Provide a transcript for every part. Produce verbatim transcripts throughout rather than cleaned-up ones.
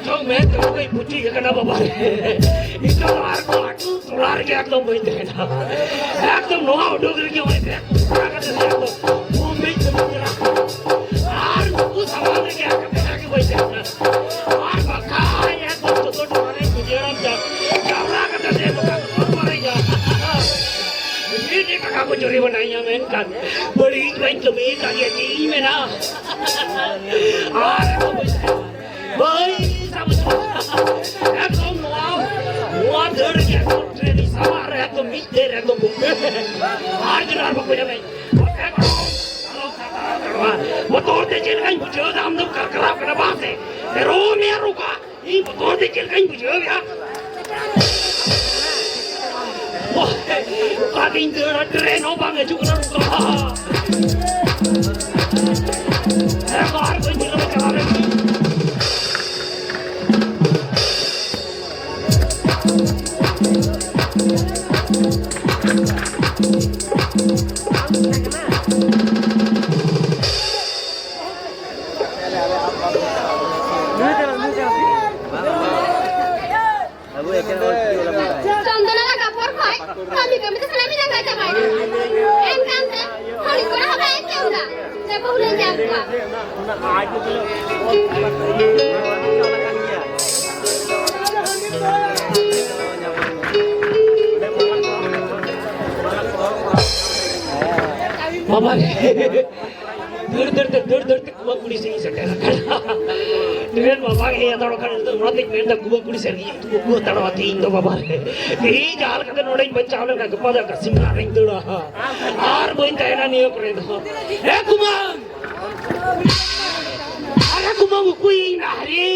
ᱪᱚᱝ ᱢᱮ, ᱪᱚᱝ ᱢᱮ, ᱯᱩᱪᱩᱡ ᱟᱠᱟᱱᱟ ᱵᱟᱵᱟ ᱨᱮ᱾ ᱱᱤᱛᱚᱜ ᱫᱚ ᱟᱨ ᱱᱚᱣᱟ ᱟᱹᱛᱩ ᱴᱚᱞᱟ ᱨᱮᱜᱮ ᱮᱠᱫᱚᱢ ᱵᱟᱹᱧ ᱛᱟᱦᱮᱱᱟ᱾ ᱮᱠᱫᱚᱢ ᱱᱚᱣᱟ ᱩᱰᱩᱠ ᱨᱮᱜᱮ ᱱᱚᱜᱼᱚᱭ ᱵᱮᱜᱽ ᱠᱚ ᱥᱟᱵ ᱠᱟᱛᱮ ᱮᱠᱫᱚᱢ ᱵᱳᱢᱵᱮᱧ ᱪᱟᱞᱟᱜ ᱠᱟᱱᱟ᱾ ᱟᱨ ᱱᱩᱠᱩ ᱥᱟᱢᱟᱝ ᱨᱮᱜᱮ ᱮᱠᱫᱚᱢ ᱵᱟᱹᱧ ᱛᱟᱦᱮᱱᱟ᱾ ᱟᱨ ᱵᱟᱠᱷᱟᱡ ᱮᱠᱫᱚᱢ ᱡᱚᱛᱚ ᱴᱚᱞᱟ ᱨᱮ ᱵᱩᱡᱷᱟᱹᱣ ᱧᱟᱢ ᱡᱟ-, ᱡᱟᱣᱨᱟ ᱠᱟᱛᱮ ᱥᱮ ᱱᱚᱝᱠᱟ ᱠᱚ ᱨᱚᱲ ᱵᱟᱲᱟᱭᱟ᱾ ᱢᱤᱫ ᱴᱟᱠᱟ ᱠᱚ ᱡᱩᱨᱤᱢᱟᱱᱟᱭᱟ, ᱢᱮᱱᱠᱷᱟᱱ ᱵᱟᱹᱲᱤᱡ ᱵᱟᱹᱧ ᱠᱟᱹᱢᱤ ᱟᱠᱟᱫ ᱜᱮᱭᱟ, ᱪᱮᱫ ᱤᱧ ᱢᱮᱱᱟ? ᱟᱨ ᱵᱟᱹᱧ ᱛᱟᱦᱮᱱᱟ᱾ ᱵᱟᱹᱭ ᱥᱟᱵ ᱦᱚᱪᱚ᱾ ᱮᱠᱫᱚᱢ ᱱᱚᱣᱟ, ᱱᱚᱣᱟ ᱫᱟᱹᱲ ᱜᱮ ᱮᱠᱫᱚᱢ ᱴᱨᱮᱱ ᱥᱟᱢᱟᱝ ᱨᱮ ᱮᱠᱫᱚᱢ ᱢᱤᱫ ᱫᱟᱹᱲ ᱮᱠᱫᱚᱢ ᱵᱚᱢᱵᱮ᱾ ᱟᱨ ᱡᱮᱱᱚ ᱟᱨ ᱵᱟᱠᱚ ᱧᱟᱢᱮ᱾ ᱮᱠᱫᱚᱢ ᱟᱞᱚ ᱠᱷᱟᱛᱟᱨᱟ ᱫᱟᱹᱲ ᱢᱟ᱾ ᱵᱚᱛᱚᱨ ᱛᱮ ᱪᱮᱫ ᱞᱮᱠᱟᱧ ᱵᱩᱡᱷᱟᱹᱣ ᱮᱫᱟ, ᱟᱢ ᱫᱚᱢ ᱠᱟᱨᱠᱟᱨᱟᱣ ᱠᱟᱱᱟ ᱵᱟᱝ ᱥᱮ? ᱨᱚ ᱢᱮ ᱨᱚᱠᱟ᱾ ᱤᱧ ᱵᱚᱛᱚᱨ ᱛᱮ ᱪᱮᱫ ᱞᱮᱠᱟᱧ ᱵᱩᱡᱷᱟᱹᱣᱮᱫᱼᱟ᱾ ᱚᱠᱟᱛᱤᱧ ᱫᱟᱹᱲᱟ, ᱴᱨᱮᱱ ᱦᱚᱸ ᱵᱟᱝ ᱦᱤᱡᱩᱜ ᱠᱟᱱᱟ ᱱᱚᱝᱠᱟ᱾ ᱮᱠᱫᱚᱢ ᱟᱨ ᱵᱟᱹᱧ ᱧᱮᱞ ᱪᱟᱞᱟᱣ ᱞᱮᱱ᱾ ᱪᱚᱱᱫᱚᱱᱟ ᱞᱟᱜᱟ ᱯᱚᱨ ᱠᱷᱚᱡ ᱠᱟᱹᱢᱤ ᱠᱟᱹᱢᱤ ᱛᱮ ᱥᱟᱱᱟᱢ ᱡᱟᱸᱜᱟ ᱪᱟᱵᱟᱭᱮᱱᱟ᱾ ᱮᱱᱠᱷᱟᱱ ᱛᱮ ᱦᱟᱺᱰᱤ ᱠᱚᱲᱟ ᱦᱚᱸ ᱵᱟᱭ ᱮᱢ ᱠᱮᱫᱟ᱾ ᱥᱮ ᱵᱟᱹᱦᱩ ᱞᱮ ᱧᱟᱢ ᱠᱚᱣᱟ᱾ ᱵᱟᱵᱟ ᱨᱮ᱾ ᱫᱟᱹᱲ ᱫᱟᱹᱲ ᱛᱮ, ᱫᱟᱹᱲ ᱫᱟᱹᱲ ᱛᱮ ᱠᱩᱵᱟᱹ ᱠᱩᱲᱤ ᱥᱮᱫ ᱤᱧ ᱥᱮᱴᱮᱨ ᱟᱠᱟᱱᱟ᱾ ᱴᱨᱮᱱ ᱵᱟᱵᱟ ᱜᱮ ᱦᱮᱡ ᱦᱟᱛᱟᱲᱚᱜ ᱠᱟᱱᱟ᱾ ᱱᱤᱛᱚᱜ ᱚᱱᱟᱛᱮᱧ ᱢᱮᱱᱫᱟ, ᱠᱩᱵᱟᱹ ᱠᱩᱲᱤ ᱥᱮᱫ ᱨᱮᱜᱮ ᱤᱧ ᱫᱚ ᱦᱟᱛᱟᱲᱚᱜᱼᱟ ᱛᱮᱦᱮᱧ ᱫᱚ ᱵᱟᱵᱟ ᱨᱮ᱾ ᱛᱮᱦᱮᱧ ᱡᱟᱦᱟᱸ ᱞᱮᱠᱟᱛᱮ ᱱᱚᱰᱮᱧ ᱵᱟᱧᱪᱟᱣ ᱞᱮᱱᱠᱷᱟᱱ ᱜᱟᱯᱟ ᱫᱚ ᱠᱟᱥᱤᱢ ᱨᱮᱧ ᱫᱟᱹᱲᱟ᱾ ᱟᱨ ᱵᱟᱹᱧ ᱛᱟᱦᱮᱱᱟ ᱱᱤᱭᱟᱹ ᱠᱚᱨᱮ ᱫᱚ᱾ ᱮ ᱠᱩᱢᱟᱹᱝ! ᱟᱨᱮ ᱠᱩᱢᱟᱹᱝ, ᱩᱠᱩᱭᱮᱱᱟ ᱨᱮ?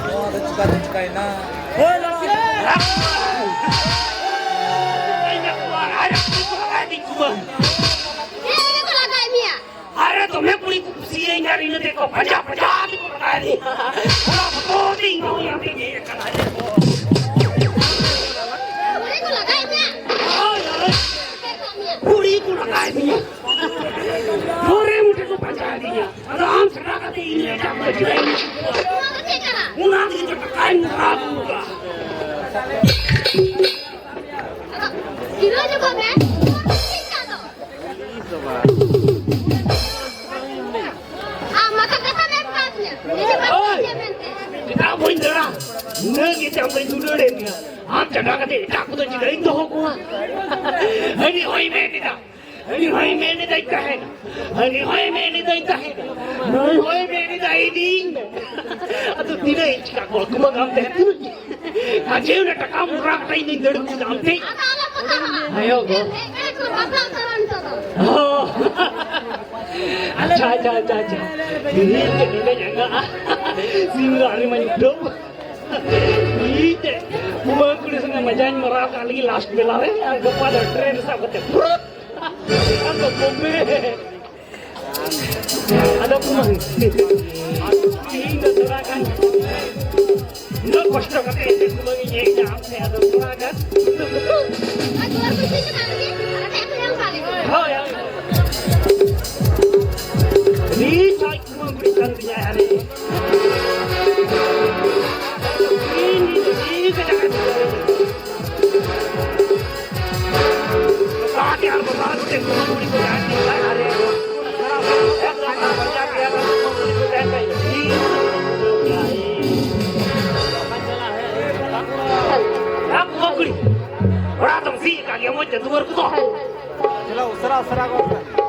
ᱱᱚᱣᱟ ᱫᱚ ᱪᱤᱠᱟᱹ ᱛᱮ ᱪᱤᱠᱟᱹᱭᱮᱱᱟ? ᱦᱳᱭ, ᱞᱟᱲᱟ᱾ ᱪᱮᱫ ᱞᱟᱹᱜᱤᱫ ᱠᱚ ᱞᱟᱜᱟᱭᱮᱫ ᱢᱮᱭᱟ? ᱟᱨᱮ, ᱫᱚᱢᱮ ᱠᱩᱲᱤ ᱠᱚ ᱠᱩᱥᱤᱭᱟᱹᱧ ᱠᱟᱱ, ᱤᱱᱟᱹ ᱛᱮᱠᱚ ᱯᱟᱸᱡᱟ ᱯᱟᱸᱡᱟ ᱛᱮᱠᱚ ᱞᱟᱜᱟᱭᱮᱫᱤᱧ᱾ ᱚᱱᱟ ᱵᱚᱛᱚᱨ ᱛᱮ ᱤᱧ ᱫᱚ ᱚᱱᱟ ᱛᱮᱧ ᱦᱮᱡ ᱟᱠᱟᱱᱟ᱾ ᱠᱩᱲᱤ ᱠᱚ ᱞᱟᱜᱟᱭᱮᱫ ᱢᱮᱭᱟ? ᱦᱳᱭ, ᱦᱳᱭ᱾ ᱪᱮᱫ ᱠᱚ ᱢᱮᱭᱟ? ᱠᱩᱲᱤ ᱠᱚ ᱞᱟᱜᱟᱭᱮᱫᱤᱧᱟ᱾ ᱢᱚᱨᱮ ᱢᱩᱴᱷᱟᱹ ᱠᱚ ᱯᱟᱸᱡᱟᱭᱮᱫᱤᱧᱟ᱾ ᱟᱫᱚ ᱥᱮᱬᱟ ᱠᱟᱛᱮ ᱤᱧ ᱮᱴᱟᱜ ᱠᱚ ᱪᱮᱫᱟᱜ ᱤᱧ ᱪᱤᱠᱟᱹᱭᱟ? ᱚᱱᱟ ᱛᱮᱜᱮ ᱛᱚ ᱴᱟᱠᱟᱧ ᱢᱚᱨᱟᱣ ᱟᱹᱜᱩ ᱠᱟᱜᱼᱟ᱾ ᱡᱤᱨᱟᱹᱣ ᱧᱚᱜᱚᱜ ᱢᱮ᱾ ᱟᱢ ᱢᱟᱛᱚ ᱠᱟᱛᱷᱟ ᱢᱮᱱ ᱠᱟᱫ ᱢᱮ᱾ ᱱᱤᱡᱮ ᱵᱟᱢ ᱳᱭ! ᱵᱩᱡᱷᱟᱹᱣ ᱢᱮᱱᱛᱮ᱾ ᱪᱮᱫᱟᱜ ᱵᱟᱹᱧ ᱫᱟᱹᱲᱟ? ᱱᱩᱱᱟᱹᱜ ᱜᱮ ᱪᱟᱢ ᱵᱟᱹᱧ ᱫᱩᱞᱟᱹᱲᱮᱫ ᱢᱮᱭᱟ᱾ ᱟᱢ ᱪᱟᱸᱫᱟ ᱠᱟᱛᱮ ᱮᱴᱟᱜ ᱠᱚᱫᱚ ᱪᱮᱫᱟᱜ ᱤᱧ ᱫᱚᱦᱚ ᱠᱚᱣᱟ? ᱦᱟᱹᱱᱤ ᱦᱚᱸᱭ ᱢᱮᱱ ᱮᱫᱟ, ᱦᱟᱹᱱᱤ ᱦᱚᱸᱭ ᱢᱮᱱ ᱮᱫᱟᱭ ᱛᱟᱦᱮᱱᱟ, ᱦᱟᱹᱱᱤ ᱦᱚᱸᱭ ᱢᱮᱱ ᱮᱫᱟᱭ ᱛᱟᱦᱮᱱᱟ, ᱱᱩᱭ ᱦᱚᱸᱭ ᱢᱮᱱ ᱮᱫᱟ ᱤᱫᱤᱧ ᱢᱮ᱾ ᱟᱫᱚ ᱛᱤᱱᱟᱹᱜ ᱤᱧ ᱪᱤᱠᱟ ᱠᱚᱣᱟ? ᱠᱩᱢᱟᱹᱝ ᱟᱢ ᱛᱟᱦᱮᱸ ᱛᱤᱱᱟᱹᱜ ᱤᱧ ᱠᱟᱡᱮ ᱚᱱᱟ ᱴᱟᱠᱟ ᱢᱩᱨᱟ ᱠᱟᱴᱟ ᱤᱧ ᱫᱚᱧ ᱫᱟᱹᱲ ᱠᱮᱫᱟ ᱟᱢ ᱴᱷᱮᱱ᱾ ᱟᱫᱚ ᱟᱞᱚᱢ ᱵᱚᱛᱚᱨᱚᱜᱼᱟ᱾ ᱦᱮᱸ ᱜᱚ᱾ ᱮ, ᱮ, ᱮ, ᱵᱟᱯᱞᱟ ᱩᱛᱟᱹᱨᱚᱜᱼᱟ ᱱᱤᱛᱚᱜ ᱫᱚ᱾ ᱚ᱾ ᱟᱪᱪᱷᱟ, ᱟᱪᱪᱷᱟ, ᱟᱪᱪᱷᱟ, ᱟᱪᱪᱷᱟ᱾ ᱤᱧ ᱪᱮᱫ ᱱᱚᱰᱮᱧ ᱟᱸᱜᱟᱜᱼᱟ? ᱥᱤᱢ ᱫᱚ ᱟᱹᱣᱨᱤ ᱢᱟᱧ ᱩᱰᱟᱹᱣ᱾ ᱤᱧ ᱛᱮ ᱠᱩᱢᱟᱹᱝ ᱠᱩᱲᱤ ᱥᱚᱸᱜᱮ ᱢᱟᱡᱟᱧ ᱢᱟᱨᱟᱣ ᱠᱟᱜ ᱞᱟᱹᱜᱤᱫ ᱞᱟᱥᱴ ᱵᱮᱞᱟ ᱨᱮ, ᱟᱨ ᱜᱟᱯᱟ ᱫᱚ ᱴᱨᱮᱱ ᱥᱟᱵ ᱠᱟᱛᱮ ᱯᱷᱩᱨᱩᱛ᱾ ᱟᱫᱚ ᱵᱚᱢᱵᱮ᱾ ᱟᱫᱚ ᱠᱩᱢᱟᱹᱝ, ᱤᱧ ᱫᱚ ᱛᱷᱚᱲᱟ ᱜᱟᱱ ᱩᱱᱟᱹᱜ ᱠᱚᱥᱴᱚ ᱠᱟᱛᱮ ᱮᱱᱛᱮ ᱠᱩᱢᱟᱹᱝ ᱤᱧ ᱦᱮᱡ ᱮᱱᱟ ᱟᱢ ᱴᱷᱮᱱ, ᱟᱫᱚ ᱛᱷᱚᱲᱟ ᱜᱟᱱ ᱟᱨ ᱫᱩᱣᱟᱹᱨ ᱠᱚ ᱡᱷᱤᱡ ᱠᱟᱜ ᱞᱟᱹᱜᱤᱫ ᱟᱨ ᱴᱷᱮᱡ ᱠᱚ ᱧᱟᱢ ᱠᱟᱜ ᱞᱟᱹᱜᱤᱫ᱾ ᱦᱳᱭ, ᱦᱳᱭ᱾ ᱟᱹᱰᱤ ᱪᱟᱡ ᱠᱩᱢᱟᱹᱝ ᱠᱩᱲᱤ ᱠᱟᱱ ᱛᱤᱧᱟᱭ ᱦᱟᱱᱮ᱾ ᱤᱧ, ᱤᱧ ᱠᱟᱡᱟᱠ ᱟᱹᱰᱤ ᱵᱟᱵᱟ ᱜᱮ ᱟᱨ ᱵᱟᱵᱟ ᱜᱚᱴᱮᱱ ᱠᱩᱢᱟᱹᱝ ᱠᱩᱲᱤ ᱠᱚ ᱡᱟᱦᱟᱸᱭ ᱠᱚ ᱢᱮᱛᱟᱭ ᱟᱨᱮ᱾ ᱦᱮᱸ, ᱠᱩᱢᱟᱹᱝ ᱠᱩᱲᱤ᱾ ᱚᱲᱟᱜ ᱫᱚᱢ ᱥᱤ ᱟᱠᱟᱫ ᱜᱮᱭᱟ ᱢᱚᱡᱽ ᱛᱮ ᱫᱩᱣᱟᱹᱨ ᱠᱚᱫᱚ? ᱪᱚᱞᱚ, ᱩᱥᱟᱹᱨᱟ, ᱩᱥᱟᱹᱨᱟ ᱜᱚᱫ ᱢᱮ᱾